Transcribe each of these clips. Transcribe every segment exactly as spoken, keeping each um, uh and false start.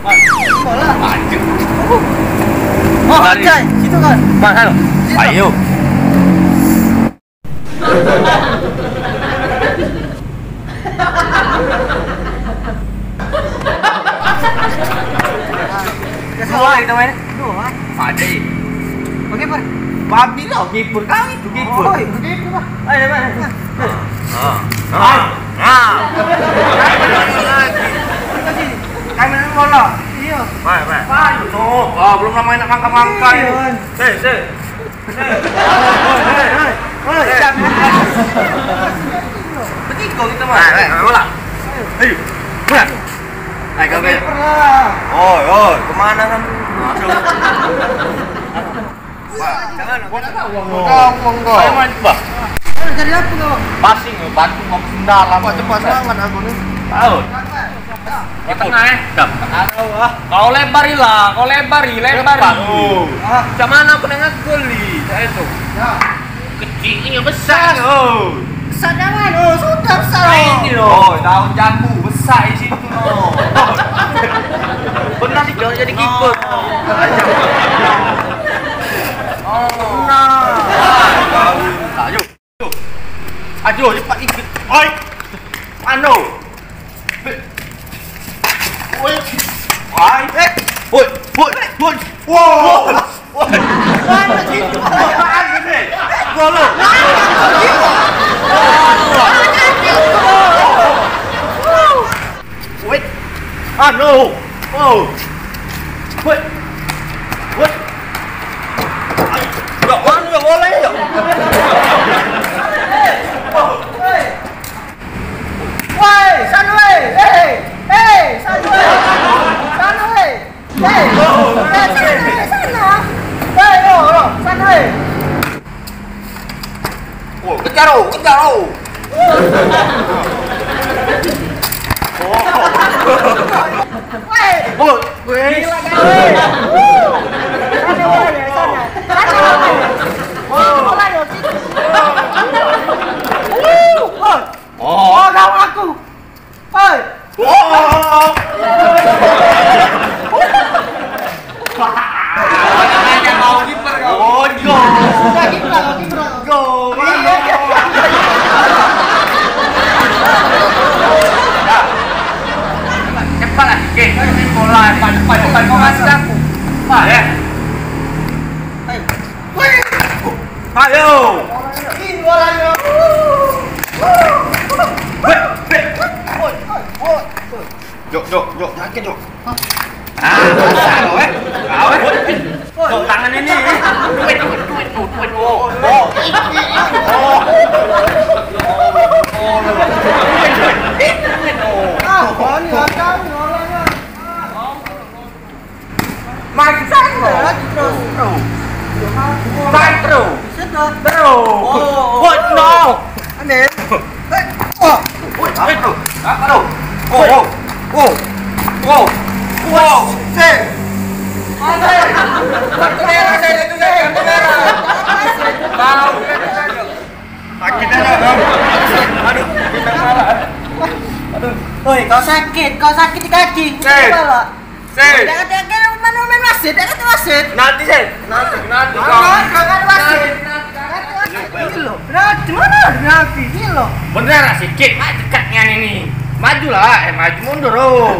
Bola. Anjir. Oh, Lari. Anjay, situ kan. Mana? Situ. Ayo. Dua kita main. Dua. Ada. Oke, Pak. Babi lah, kiper kau itu kiper. Oh, itu kiper, Pak. Ayo, Pak. Ah. Ah. Ah. Kami main bola. Iya. Baik, baik. Baik. Oh, oh, belum lama nak mangka-mangka ini. Iya. Sik, sik. Sik. Hei, hei, hei. Hei. Bertiga kita, Mas. Baik, baik, bola. Ayo. Bola. Ayo, kau, kau. Kiper lah. Oi, oi, kemana kamu? Aduh. Wah, jangan, aku tak tahu uang kau. Kau, uang kau. Ayo, main, Bah. Eh, cari apa kau? Passing, bantu kau sendal apa? Cepat sangat aku ni. Tahu. Ke tengah, eh. Dam. Tahu, ah. Kau lebari lah, kau lebari, lebari. Lebar, oh. Ah. Macam mana aku nak ngegol ni? Saya tu. Ya. Kecilnya besar. Besar. Oh. Besar jangan, oh, sudah besar. Nah, ini loh. Oh, daun jambu besar di situ, loh. Benar ni, jangan jadi kiper. Oh. Oh. Nah. Ayo. Ayo, cepat ikut. Oi. Anu. Oi. Oi. Eh. Oi. Oi. Oi. Wow. Wow. Mana sih? Apaan ini? Gol lo. Wait. Anu. Oh. Wait. Wait. Dak anu ya, boleh ya. Woi, sana woi. Eh, eh, sana woi. Sana woi. Eh, eh, sana, sana. Woi, lo, lo, sana woi. Oh, kejar, oh, kejar, oh. Woi. Oh, woi. Gila kali. Sana, woi, sana. Sana, woi. Oh, bola, yo, situ. Woi. Oh. Oh, gawang aku. Oi. Oh. Hanya mau kiper kau. Oh, go. Sudah kiper, kiper. Go. Iya, iya. Cepat lah, Dik. Main bola ni. Cepat, cepat, cepat. Kau kasih aku. Cepat, ya. Ayo. Ayo. Jok, jok, jok, sakit, jok. Ah, dasar kau, eh. Kau, eh. Jok, tangan ini. Duit, duit, duit, duit, duit. Oh, oh. Oh. Oh. Ah, kau ni, kau ni orangnya. Main terus. Terus. Main terus. Sedot. Terus. Oh, oh. What? No. Aneh. Eh, wah. Woi, apa tu? Apa tu? Oh, oh. Oh. Oh. Oh. Sih. Aneh. Kartu merah, sih, itu, sih, kartu merah. Tahu. Sakit dah, Bang. Aduh, kita marah. Aduh. Oi, kau sakit, kau sakit di kaki. Eh. Kepala. Sip. Dak kate, kate mano main wasit, dak kate wasit. Nanti, Sip. Nanti, nanti kau. Jangan, jangan wasit. Nanti, nanti, nanti. Ini lo. Berarti mana nanti? Ini lo. Bener lah sikit, mak dekat dengan ini. Majulah, eh, maju mundur, oh.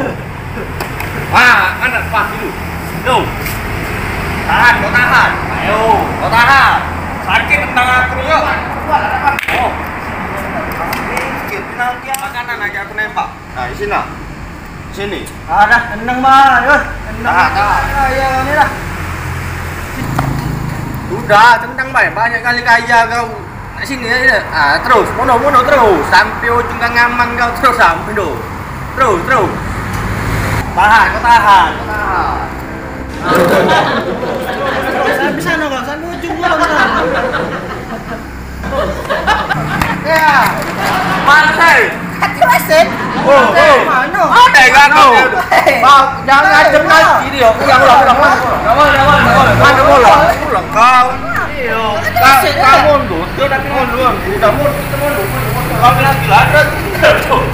Ah, mana pas dulu. Tuh. Tahan, kau tahan. Ayo, kau tahan. Sakit tendang aku ni, yuk. Oh. Sikit, penalti. Makanan aja aku nembak. Nah, di sini, nah. Sini. Ah, dah, tenang, Bang. Aduh, tenang. Ah, dah. Ah, ya, ni dah. Sudah, tenang, Bang. Banyak kali kaya kau. Nak sini aja dah. Ah, terus. Mono, mono, terus. Sampai ujung genggaman kau terus, sampai tu. Terus, terus. Tahan, kau tahan, kau tahan. Sampai sana, Bang. Sampai ujung, Bang. Ya. Mana saya? Kaki wasit. Oh, oh. Mana? Ada yang gagal. Hei. Bang, jangan ngajem lagi dia. Ulang, ulang, ulang, ulang. Mana bola? Ulang kau. Iya. Kaki wasit, kau mundur. Dia tapi mundur. Dia mundur, kita mundur. Kau lagi lada.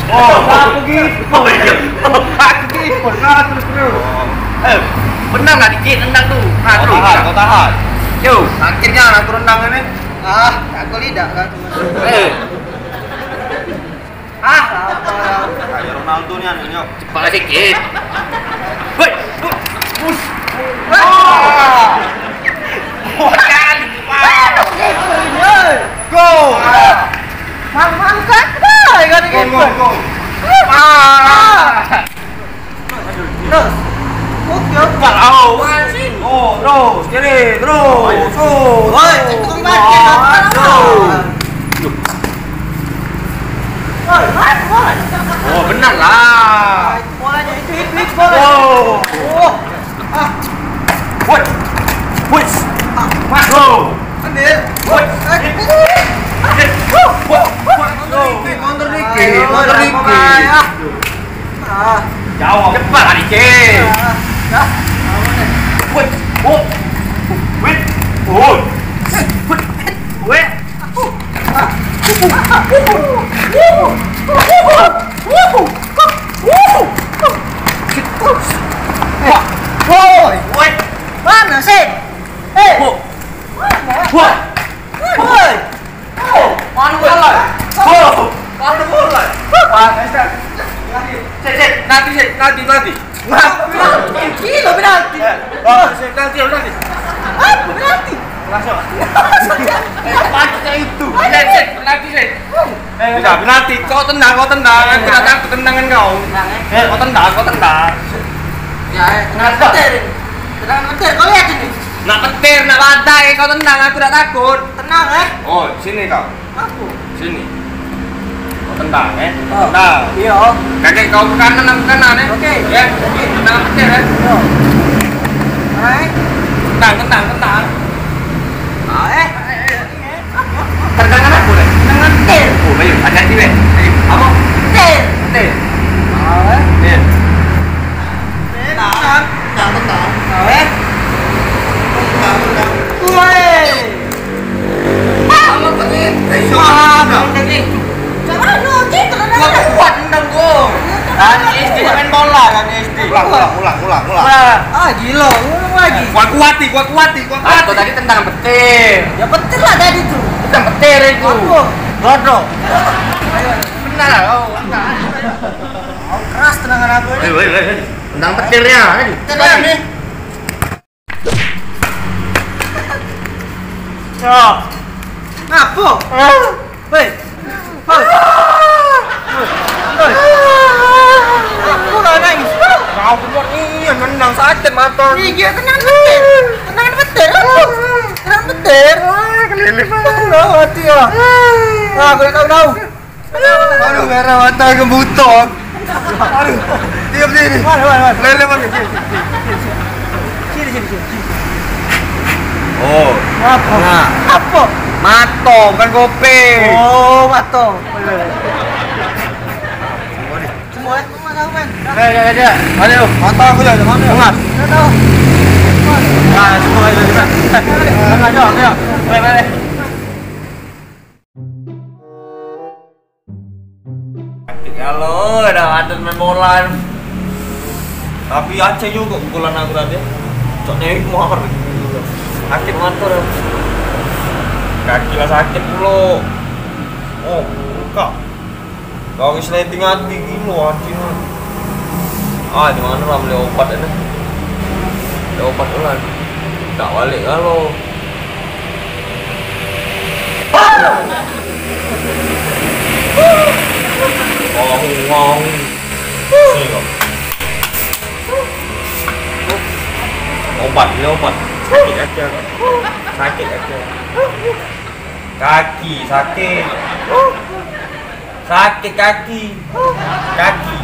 Oh, aku gitu. Oh, iya. Aku gitu. Nah, terus, terus. Benar lah dikit rendang tu. Nah, kau terus. Tahan, kau tahan. Yo. Sakit kan aku rendang ini. Ah, aku lidah kan. Eh. Ah, apa? Kayak Ronaldo ni anaknya. Cepat sikit. Woi. Wah. Wah, kan. Wah. Go. Mang, mangkat. Wah, kan gitu. Go, go, go. Ah. Terus. Oke, oke. Cepat, au. Oh, terus. Kiri, terus. Terus. Woi, itu kan baca, Wah, apa? Terus. Woi, woi, woi. Oh, benar lah. Itu bolanya, itu, itu, itu bola. Oh. Oh. Ah. Woi. Woi. Ah. Mas. Go. Ambil. Woi. Eh. Woi. Woi. Woi. Mundur dikit, mundur dikit. Ayo, mundur dikit. Ah. Jawab. Cepat, Adi, Cil. Ah. Dah. Woi. Oh. Woi. Oh. Woi. Woi. Woi. Woi. Mana sih? Eh. Woi. Mana? Woi. Oh, mana bola? Oh, mana bola? Sik, sik, nanti, sik, nanti, nanti. Gilo penalti. Oh, sik, nanti, nanti. Apa penalti? Langsung. Pakai itu. Sik, sik, nanti, sik. Tidak, penalti. Kau tendang, kau tendang. Aku tidak takut tendangan kau. Kau tendang, kau tendang. Ya, eh, tendangan petir. Tendangan petir, kau lihat ini. Nak petir, nak badai, kau tendang, aku tidak takut. Tenang, eh. Oh, sini kau. Aku. Sini. Kau tendang, eh. Oh. Tendang. Iya. Kaki kau ke kanan, aku ke kanan, eh. Oke. Ya. Oke. Tendang petir, eh. Iya. Hai. Tendang, tendang, tendang. Ah, eh. Tendangan apa, eh? Tendangan petir. Oh, baik. Hati-hati, eh. Apa? Petir. Petir. Ah, eh. Petir. Tendang, tendang, tendang. Weh. Tendang, tendang. Woi. Apa begitu? Wah, begitu. Cak mano, Cik? Kuat, kuat nendang, kok. Dari S D main bola, dari S D. Ulang, ulang, ulang, ulang, ulang. Ulang. Ah, gilo, ulang lagi. Kuat kuati, kuat kuati, kuat Ah, kuati. Kau tadi tendang petir. Ya, petir lah tadi tu. Bukan petir itu. Apa? Godok. Benar lah kau. Kau keras tendangan aku ni. Weh, weh, weh, weh. Tendang petir ya, tadi. Petir lah ni. Ya. Ngapo? Hei. Hei. Hei. Hei. Ngapo lah nangis? Kau keluar ni, nendang sakit mata. Iya, tenang petir. Tenang petir. Tenang petir. Ah, kelilip. Tenang hati ya. Ah, aku tak tahu. Aduh, merah mata ke buto. Aduh, diam sini. Mana, mana, mana? Lele, mana? Sini, sini, sini, sini. Oh. Apa? Nah. Apa? Mato, bukan kopi. Oh, mato. Semua, eh? Semua, eh? Mana, mana? Eh, eh, eh, dia. Mana tu? Mata aku dah, mana? Bungas. Tak tahu. Nah, semua itu juga. Eh, mana, mana? Mana, mana? Sakit galo, dah atas main bola. Tapi aceh juga pukulan aku tadi. Cok Dewi Muar. Sakit mata dah. Kaki lah sakit pulo. Oh, buka. Kau sliding ati gilo aceh. Ah, di mana lah beli obat ini? Beli obat tu lah. Tak balik galo. Ngong, ngong. Sini kau. Obat, ini obat. Sakit kaki aku. Sakit kaki aku. Kaki, sakit. Sakit kaki. Kaki.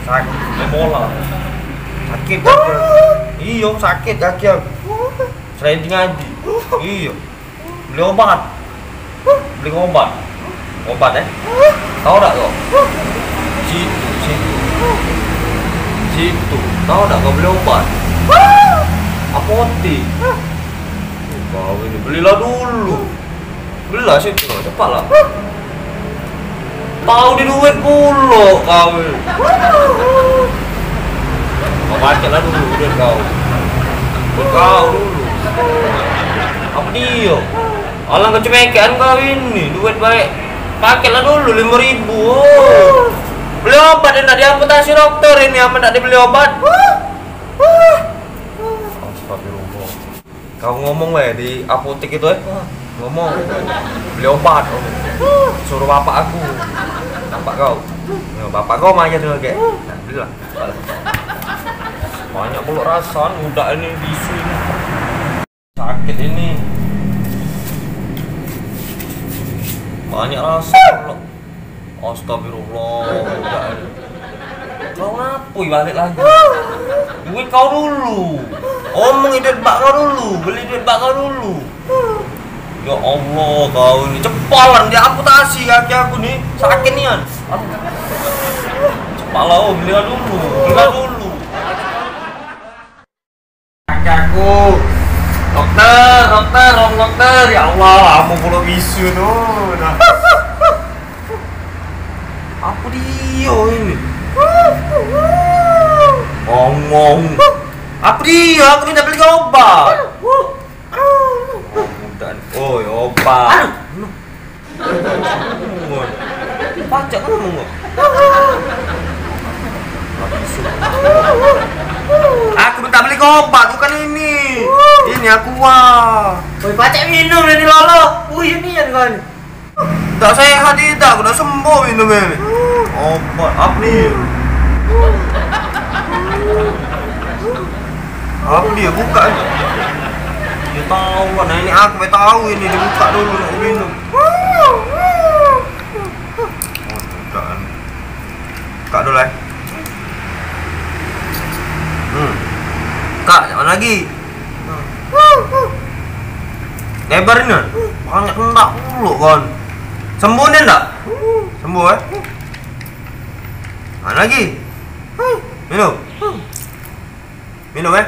Sakit. Bola. Sakit kaki. Iyo, sakit kaki aku. Sliding ati. Iyo. Beli obat. Beli obat. Obat, eh? Tahu tak kau? Situ, situ. Situ. Tahu tak kau beli obat? Apotek. Kau ini belilah dulu. Belilah situ, cepatlah. Tahu di duit pulo kau. Kau baca lah dulu. Kau. Kau dulu. Apa dia? Alang kecemekean kau ini, duit baik. Paketlah dulu lima ribu. Oh. Beli obat, nak diamputasi dokter ini, amen nak dibeli obat. Astagfirullah. Kau ngomong wae di apotek itu, eh. Ngomong. Beli obat, oh. Suruh bapak aku. Bapak kau. Ya, bapak kau mah aja tu, kayak. Nah, belilah. Banyak pulok rasan, udah ini bisu ini. Sakit ini. Banyak rasa pulok. Astagfirullah, udah ini. Kau ngapui balik lagi? Duit kau dulu. Omong duit bak kau dulu, beli duit bak kau dulu. Ya Allah, kau ini cepalan diamputasi kaki aku nih, sakit nian. Aduh. Cepalah, oh, belilah dulu, belilah dulu. Kaki aku. Dokter, dokter, om dokter. Ya Allah, lama pula bisu tu. Nah. Apa dia ini? Ngomong. Apa dia? Aku minta beli obat. Udah. Oi, obat. Aduh. Pacak ngomong kok. Aku minta beli obat, bukan ini. Ini aku wah. Woi, pacak minum ini lolo. Wih, ini yang kau ni. Tak sehat tidak, aku dah sembuh minum ini. Obat apa ni? Apa dia buka ni? Dia tahu kan, ini aku tahu ini dibuka dulu nak minum. Oh, bukan. Buka dulu eh. Hmm. Kak, jangan lagi. Lebar ni. Banyak kendak pula kan. Sembuh ni ndak? Sembuh eh. Mana lagi? Minum. Minum eh.